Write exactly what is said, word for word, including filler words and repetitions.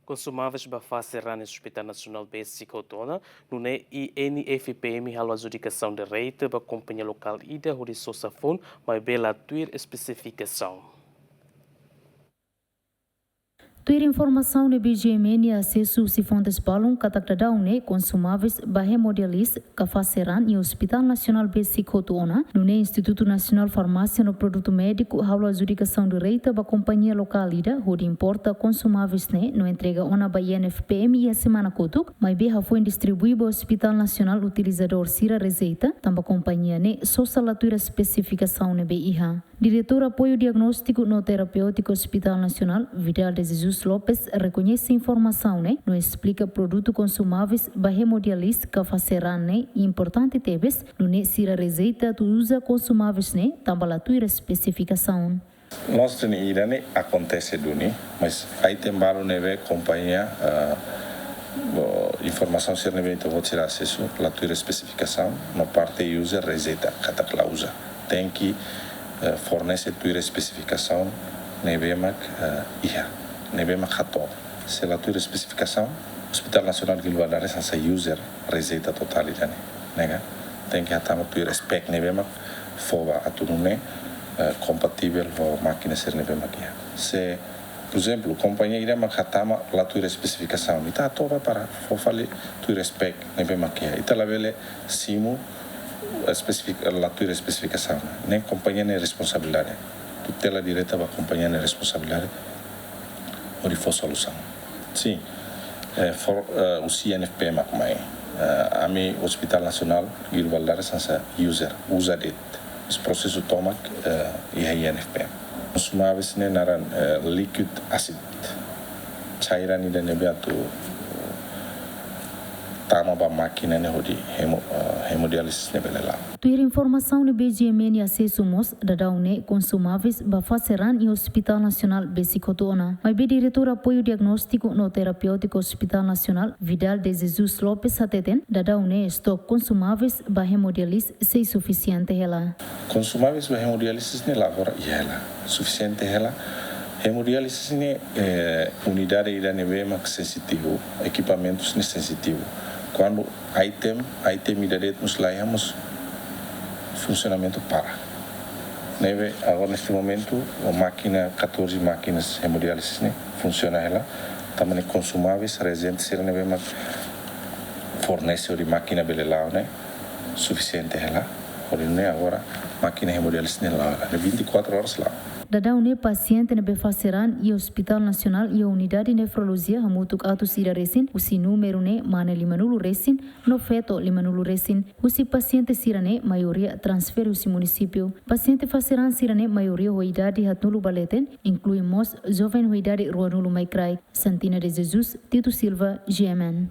Konsumáveis ba fase raan iha Hospital Nasionál besik hotu ona, nune'e I N F P M halo adjudikasaun direta ba kompañia lokál ida hodi sosa foun, maibé la tuir espesifikasaun. Tuir informasaun ne'ebé GMN iha asesu husi fontes balun katak daudaun ne'e konsumáveis ba hemodiálise ka fase raan iha Hospital Nasionál besik hotu ona, nune'e Institutu Nasionál Farmásia no Produtu Médiku halo adjudikasaun direta ba kompañia lokál ida hodi importa konsumáveis ne'e no entrega ona ba I N F P M iha semana kotuk, maibé hafoin distribui ba Hospital Nasionál utilizadór sira rejeita, tanba kompañia ne'e sosa la tuir espesifikasaun ne'ebé iha. Diretór Apoiu Diagnóstiku no Terapéutiku Hospital Nasionál, Vidal de Jesus Lopes, rekoñese informasaun ne'e no esplika produtu konsumáveis ba hemodiálise ka fase raan ne'e importante tebes, nune'e sira rejeita atu uza konsumáveis ne'e tanba la tuir espesifikasaun. Loos, ne'e ida-ne'e akontese duni, mas item balu ne'ebé kompañia, ah, bo, informasaun sira ne'ebé ita-boot sira asesu la tuir espesifikasaun, no parte user rejeita katak la uza. Tenke, eh, fornese tuir espesifikasaun ne'ebé mak, eh, iha, ne'ebé mak hato'o. Se la tuir espesifikasaun, Hospital Nasionál Guido Valadares hanesan user rejeita totál ida-ne'e, ne'e ka? Tenke hatama tuir spec ne'ebé mak fó ba atu nune'e, eh, kompativel ho mákina sira ne'ebé mak iha. Se, por ezemplu, kompañia ida mak hatama la tuir espesifikasaun, ita hato'o ba para fó fali tuir spec ne'ebé mak iha. Ita labele simu espesifik-, la tuir espesifikasaun. Ne'e kompañia nia responsabilidade. Tutela direta ba kompañia nia responsabilidade hodi fó solusaun. Sin, eh, for, eh, husi I N F P M mak mai. Eh, ami Hospital Nasionál Guido Valadares hanesan user, uza de'it. Mas prosesu tomak, eh, iha I N F P M. Konsumáveis ne'e naran, eh, liquid acid. Cairan ida ne'ebé atu tama ba mákina ne'e hodi hemo-, eh, hemodiálise ne'e bele la'o. Tuir informasaun ne'ebé GMN iha asesu mós, daudaun ne'e konsumáveis ba fase raan iha Hospital Nasionál besik hotu ona. Maibé Diretór Apoiu Diagnóstiku no Terapéutiku Hospital Nasionál, Vidal de Jesus Lopes hateten, daudaun ne'e estok konsumáveis ba hemodiálise sei sufisiente hela. Konsumáveis ba hemodiálise ne'e la agora iha hela. Sufisiente hela. Hemodiálise ne'e, eh, unidade ida ne'ebé mak sensitivu, ekipamentus ne'e sensitivu. Kuandu item, item ida de'it mós la iha mós funsionamentu para. Ne'ebé agora neste momentu, o mákina, catorze mákinas hemodiálise ne'e funsiona hela. Tanba ne'e konsumáveis, reajiente sira ne'ebé mak fornese hodi mákina bele la'o ne'e sufisiente hela. Hodi nune'e agora mákina hemodiálise ne'e la'o hela. Ne'e vinte e quatro horas la'o. Daudaun ne'e pasiente ne'ebé fase raan iha Hospital Nasionál iha Unidade Nefrolojia hamutuk atus ida resin, husi númeru ne'e mane limanulu resin, no feto limanulu resin. Husi pasiente sira-ne'e maioria transfere husi munisípiu. Pasiente fase raan sira-ne'e maioria ho idade haatnulu ba leten, inklui mós joven ho idade ruanulu mai kraik. Santina de Jesus, Tito Silva, GMN.